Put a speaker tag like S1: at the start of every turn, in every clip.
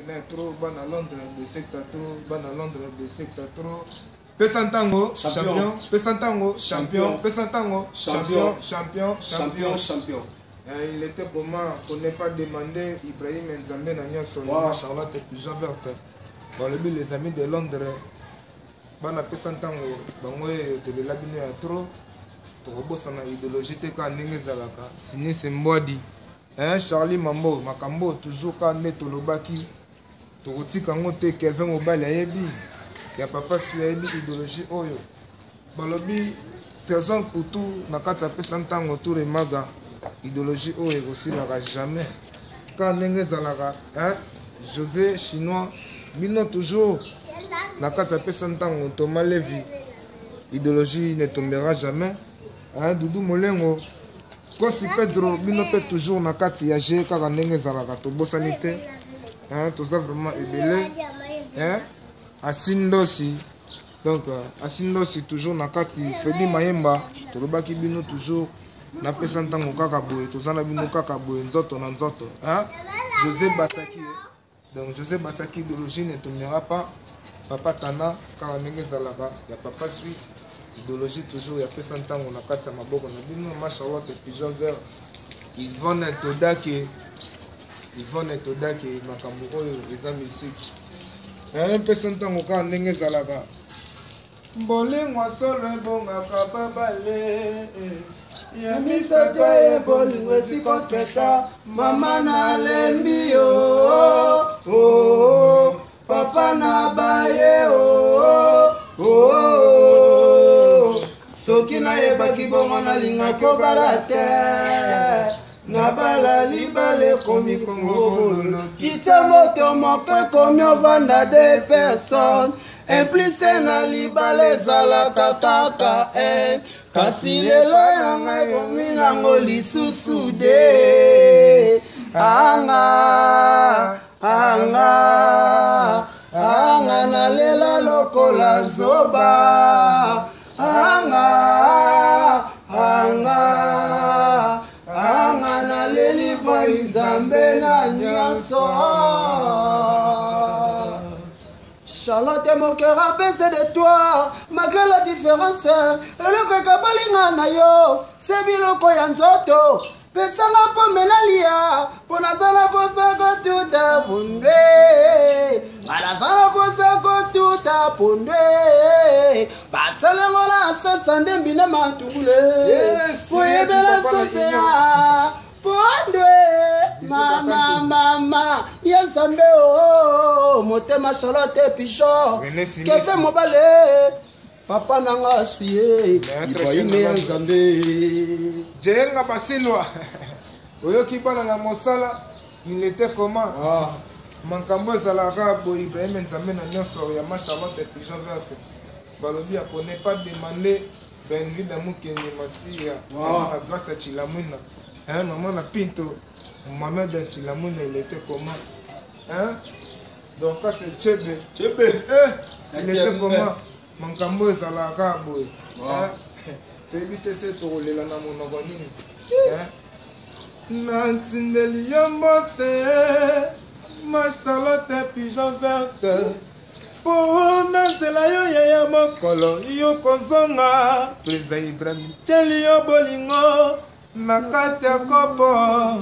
S1: Na trop bana Londres de secta trop bana Londres de secta trop pesa ntango champion pesa ntango champion pesa ntango champion champion
S2: champion champion.
S1: Eh, il était comment qu'on n'ait pas demandé Ibrahim Nzambe na nyonso wow. Charlotte Pigeon Verte balobi les amis de Londres bana pesa ntango bango oyo tolela bino ya trop tokobosana idéologie te kaka ndenge ezalaka sinise mbwadi. Hein Charlie Mambo, makambo toujours ka nde tolobaki tokotika yango te. Kelvin mobali ayebi ya papa su ayebi idéologie oyo balobi Trésor Kutu na kati apesa ntango tour emaga idéologie oyo ekosilaka jamais ka ndenge ezalaka hein José chinois bino toujours na kati apesa ntango Thomas Levy idéologie ne tombera jamais hein Doudou Molengo Kosi Pedro bino pe toujours na kati ya jeu kaka ndenge ezalaka tobosani te hein toza vraiment ebele hein Asindosi donc euh, Asindosi toujours na kati Freddy Mayemba tolobaki bino toujours napesa ntango kaka boye toza na bino kaka boye nzoto na nzoto hein José Basaki Donc José Basaki idéologie ne tombera pas. Papa Tana kaka ndenge ezalaka ya papa sui idéologie toujours ya pesa ntango na kati ya maboko na bino ma Charlotte pigeon vert Yvonne Todake Yvonne Todake makambo oyo eza musique eh, pesa ntango kaka ndenge ezalaka Bolingo ya solo ebongaka babale
S2: ya misato ye bolingo esi kotreta mama nalembi yo oh, oh, papa na baye oh, oh, oh. Soki nayebaki bongo nalingaki obala te nabala libala ekomi kongololo kita moto moko ekomi ovanda de personne implise na libala ezalaka kaka eh. Kasi lelo yanga ekomi nango lisusu de anga anga anga nalela lokola zoba anga anga anga naleli boy nzambe na nyonso. Charlotte, mon cœur a baissé de toi, malgré la différence. Eloko ekabali nga na yo, se biloko ya nzoto. Pesanga pome nalia, mpo naza na posa kotuta pondwe. Nga naza na posa kotuta pondwe. Basalango na sosa nde mbina matungule. Koyebela sosa ya pondwe. Mama, mama, ya Nzambe o, oh, motema Charlotte Pichon. Kefe mobale. Papa nanga asuye Ibrahim ya Nzambe.
S1: Jenga Basilwa. Oyoki bana na mosala, il était comment? Ah. Makambo ezalaka boye Ibrahim Nzambe na nyonso ya ma Charlotte Pigeon verte. Balobi ya ko ne pas demander Benvida Mukenye Masiya, wow. Na grâce ya Chilamwina. Hein, maman na Pinto, Mohamed Chilamwina, il était comment? Hein? Donc, c'est Chebe.
S2: Chebe.
S1: Eh, il était comment? Makambo ezalaka boye. Hein? Toyebi te se tokolela na monoko nini. Hein? Natindeli yo mbote, ma Charlotte pigeon verte. Po nazela yo yaya mokolo yo kozonga. Président Ibrahim tieli yo bolingo na kati ya kopo.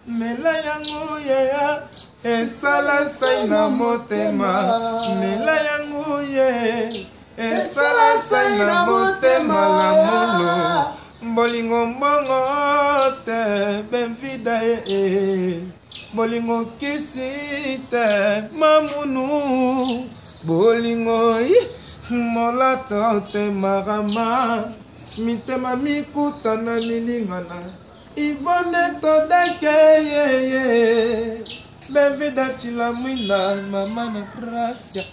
S1: Mela yango yaya esala sai na motema. Mela yango ye esala sai na motema la molo. Bolingo mbongo te benvida ye. Bolingo kisi te mamunu. Bolingo molato te marama. Mitema mikutana milingana. Yvonne Todake ye ye. Benvida Chilamwina mama na Gracia.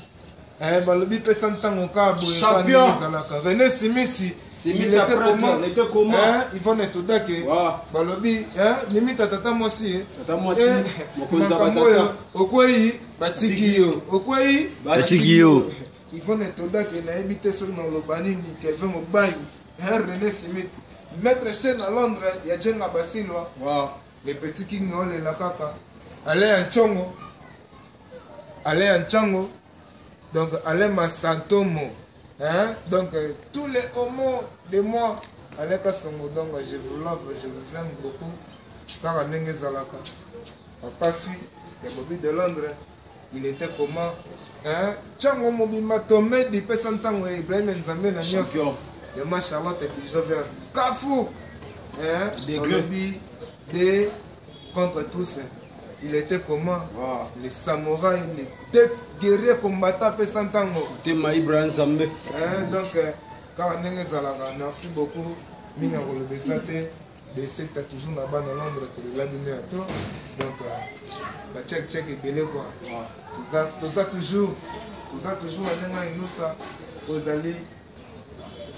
S1: Eh balobi pesa ntango ka boye
S2: Champion.
S1: ezalaka. René Simisi.
S2: Simisi
S1: Il était
S2: après,
S1: comment?
S2: il était comment?
S1: Hein, Yvonne Todake.
S2: Wow.
S1: Balobi, hein, limite tata mwasi. Eh.
S2: Tata mwasi,
S1: Eh,
S2: mokonzi ya
S1: makambo
S2: batata.
S1: oyo, okwei batiki yo. Okwei
S3: Batiki yo.
S1: Yvonne Todake nayebi te soki naloba nini Kelvin Mobali, hein, René Simit. Maître Chen à Londres, ya Jenga Basilwa.
S2: Wow.
S1: Le petit King olela kaka. Alain Nchongo. Alain ya Nchango, donc Alain Massantomo, hein? Donc tous les homos de moi, Alain Kasongo, donc je vous love, je vous aime beaucoup. Kaka ndenge ezalaka. Papa suis ya Bobby de Londres, il était comment? Hein? Chango mobimba tomedi pesa ntango ya Ibrahim Nzambe na nyonso. Ya ma Charlotte Bijou vert. Kafu! Hein? Olobi de contre tous. Il était comment? Wow. Les samouraïs, les deux guerriers combattants pesa ntango.
S2: Tema Ibrahim Nzambe.
S1: Hein? Donc, kaka ndenge ezalaka, merci beaucoup. Mingi ya koloba eza te. Besecta toujours na bana Londres tolela bino ya trop donc ba check check ebele quoi. Toza toza toujours toza toujours na ndenge ya inusa ozali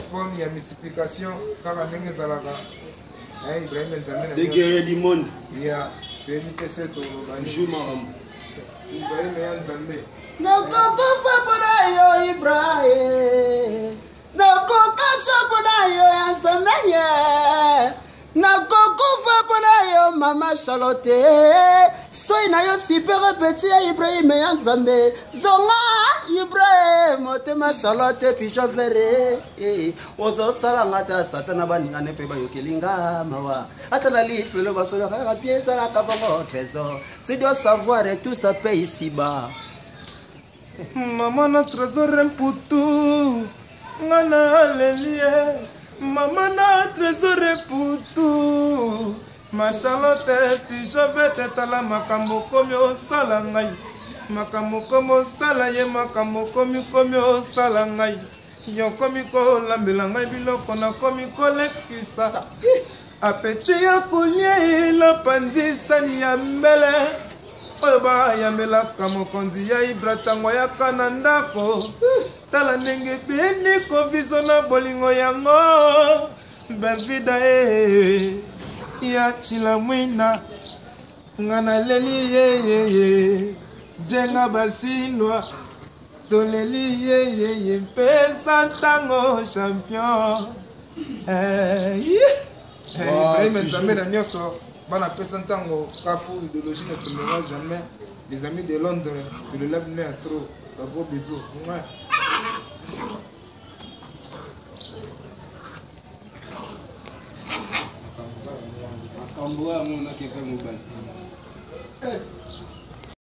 S1: forme ya multiplication kaka ndenge ezalaka na Ibrahim Nzambe na
S2: Les guerriers du monde.
S1: Ya toyebi te se toloba
S2: Toujours makambo.
S1: Ibrahim ya Nzambe.
S2: Nakokufa mpona yo Ibrahim. Nakokasha mpona yo ya Nzambe ye. Nakokufa mpona yo mama Charlotte. Soi na yo super petit ya Ibrahim ya Nzambe. Zonga Ibrahim motema Charlotte pigeon vert. Ozosala nga ta satana baninga ne mpe bayokeli nga mawa. Ata na lifelo basolaka kaka bien ezalaka bongo trésor. Si doit savoir tout ça paye ici-bas.
S1: Mama na trésor mputu nga na aleli ye. Mama na trésor mputu ma Charlotte pigeon verte tala makambo komi osala ngai. Makambo komi osala ye, makambo komi komi osala ngai. Yo komi kolambela ngai biloko na komi kolekisa. Apeti ya kolia elapa sani ya mbele. Oyo bayambelaka mokonzi ya Ibra ntango ayaka na ndako. Tala ndenge beni koviso na bolingo yango. Bavida e ya Chilamwina. Nga naleli ye ye ye. Jenga basilwa. Toleli ye ye ye. Mpesa ntango champion. Ibrahim Nzambe na nyonso. Bana pesa ntango kafu idéologie ne tombera jamais. Les amis de Londres, de le lab à trop. Ba gros bisous. Mouah.
S2: Makambo ya mona kefe mobali.